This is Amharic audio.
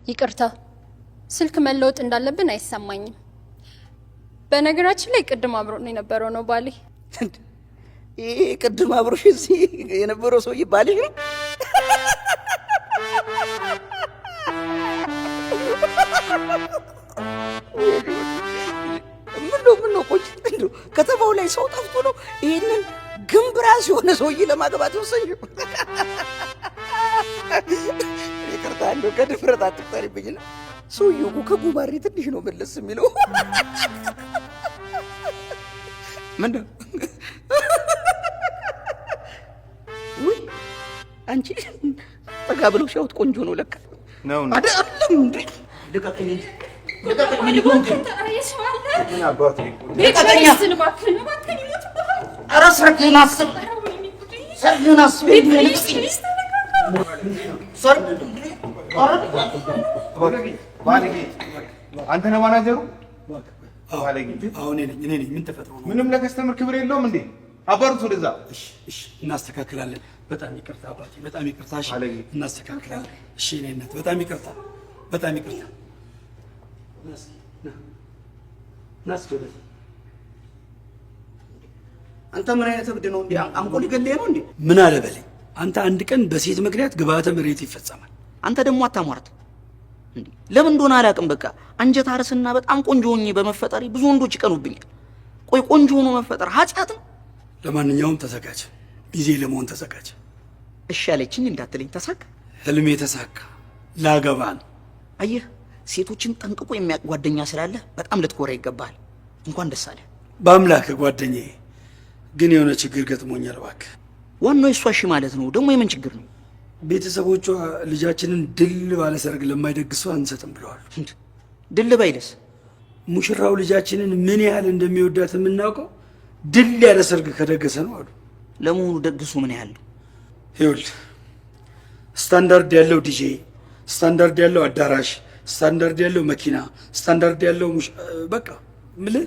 ይቅርታ፣ ስልክ መለወጥ እንዳለብን አይሰማኝም። በነገራችን ላይ ቅድም አብሮን የነበረው ነው ባሌ። ይሄ ቅድም አብሮሽ እዚህ የነበረው ሰውዬ ባልሽ ነው? ምነው ምነው ቆይ፣ እንደው ከተማው ላይ ሰው ጠፍቶ ነው ይሄንን ግንብ ራስ የሆነ ሰውዬ ለማግባት የወሰንሽው? ይቅርታ እንደው ከድፍረት አትቁጠሪብኝና ሰውዬው እኮ ከጉማሬ ትንሽ ነው መለስ የሚለው። ምንድን ውይ አንቺ ጠጋ ብለው ሲያዩት ቆንጆ ነው ለካ ነው። አይደለም እንዴ? ልቀቀኝ! ልቀቀኝ! ልቀቀኝ! ኧረ ሰርግህን አስብ፣ ሰርግህን አስብ። አንተ ነህ ማናጀሩ? አዎ እኔ ነኝ፣ እኔ ነኝ። ምን ተፈጥሮ ነው? ምንም ለ customer ክብር የለውም እንዴ? አባሩት ወደዛ። እሺ፣ እሺ፣ እናስተካክላለን። በጣም ይቅርታ አባቴ፣ በጣም ይቅርታ። እሺ፣ እናስተካክላለን። እሺ፣ እኔ እናት፣ በጣም ይቅርታ፣ በጣም ይቅርታ። ና እስኪ ወደዚህ። አንተ ምን አይነት እብድ ነው እንዴ? አንቆ ሊገልህ ነው እንዴ? ምን አለ በለኝ። አንተ አንድ ቀን በሴት ምክንያት ግብዓተ መሬት ይፈጸማል። አንተ ደግሞ አታሟርት እንዴ! ለምን እንደሆነ አላውቅም። በቃ አንጀት አርስና በጣም ቆንጆ ሆኜ በመፈጠሬ ብዙ ወንዶች ይቀኑብኛል። ቆይ ቆንጆ ሆኖ መፈጠር ኃጢአት ነው? ለማንኛውም ተዘጋጅ፣ ጊዜ ለመሆን ተዘጋጅ። እሺ አለችኝ እንዳትለኝ፣ ተሳካ። ህልሜ ተሳካ። ላገባ ነው። አየህ፣ ሴቶችን ጠንቅቆ የሚያውቅ ጓደኛ ስላለህ በጣም ልትኮራ ይገባሃል። እንኳን ደስ አለህ። በአምላክ ጓደኛዬ፣ ግን የሆነ ችግር ገጥሞኛል። እባክህ። ዋናው የእሷ እሺ ማለት ነው። ደግሞ የምን ችግር ነው? ቤተሰቦቿ ልጃችንን ድል ባለ ሰርግ ለማይደግሱ አንሰጥም ብለዋል። ድል ባይልስ? ሙሽራው ልጃችንን ምን ያህል እንደሚወዳት የምናውቀው ድል ያለ ሰርግ ከደገሰ ነው አሉ። ለመሆኑ ደግሱ ምን ያህል ነው? ይኸውልህ፣ ስታንዳርድ ያለው ዲጄ፣ ስታንዳርድ ያለው አዳራሽ፣ ስታንዳርድ ያለው መኪና፣ ስታንዳርድ ያለው በቃ ምልህ